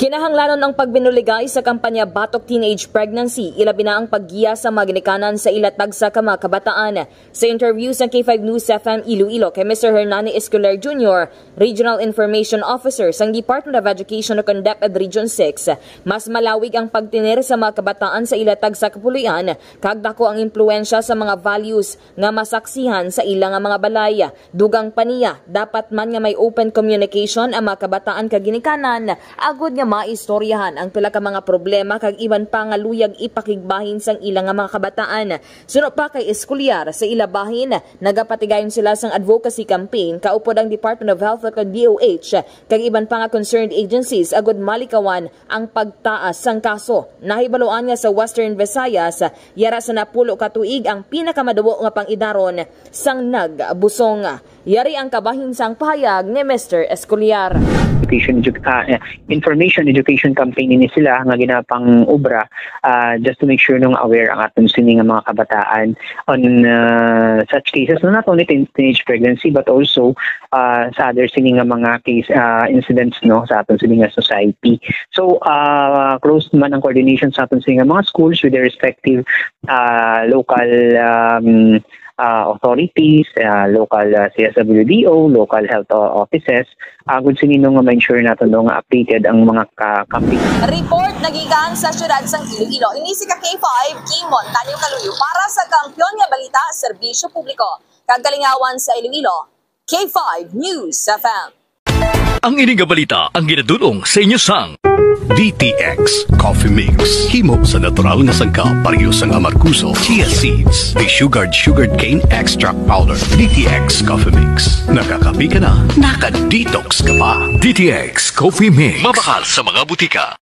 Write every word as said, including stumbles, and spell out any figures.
Kinahanglanon ang pagbinuligay sa kampanya Batok Teenage Pregnancy, ilabi na ang paggiya sa mga ginikanan sa ila tagsa ka mga kabataan. Sa interview sa K five News F M Iloilo kay Mister Hernani Escolar Junior, Regional Information Officer sang Department of Education o kon DepEd Region six, mas malawig ang pagtinir sa mga kabataan sa ila tagsa ka puloy-an, kag dako ang impluwensya sa mga values nga masaksihan sa ila nga mga balay. Dugang pa niya, dapat man nga may open communication ang mga kabataan kag ginikanan, agod nga maistoryahan ang pila ka mga problema kag iban pa nga luyag ipakigbahin sang ila nga mga kabataan. Suno pa kay Escolar, sa ila bahin, nagapatigayon sila sang advocacy campaign kaupod ang Department of Health ug D O H kag iban pa nga concerned agencies agud malikawan ang pagtaas sang kaso. Nahibaluan nga sa Western Visayas, yara sa napulo ka tuig ang pinakamaduo nga pang-idaron sang nagbusong. Yari ang kabahin sang pahayag ni Mister Escolar. education edu- ah, eh, information education campaign ini sila nga ginapang-obra, ah, just to make sure no nga aware ang aton sini nga mga kabataan on, ah, such cases, no, not only teen- teenage pregnancy but also, ah, sa other sini nga mga case, ah, incidents, no, sa aton sini nga society. So, ah, close man ang coordination sa aton sini nga mga schools with their respective, ah, local, um, ah, authorities, ah, local, ah, C S W D O, local health o- offices, agud sini no nga ma-ensure nato no nga updated ang mga ka- campaign. Report nagikan sa siyudad sang Iloilo. Ini si ka K five, Kimon Tanyo Kaluyo para sa Kampiyon nga Balita, Serbisyo Publiko kag Kalingawan sa Iloilo, K five News F M. Ang ini nga balita ang ginadul-ong sa inyo sang D T X Coffee Mix. Himo sa natural nga sangkap, pareho sang amargoso, chia seeds, desugared sugarcane extract powder. D T X Coffee Mix. Nakakape ka na, naka-detox ka pa. D T X Coffee Mix. Mabakal sa mga butika.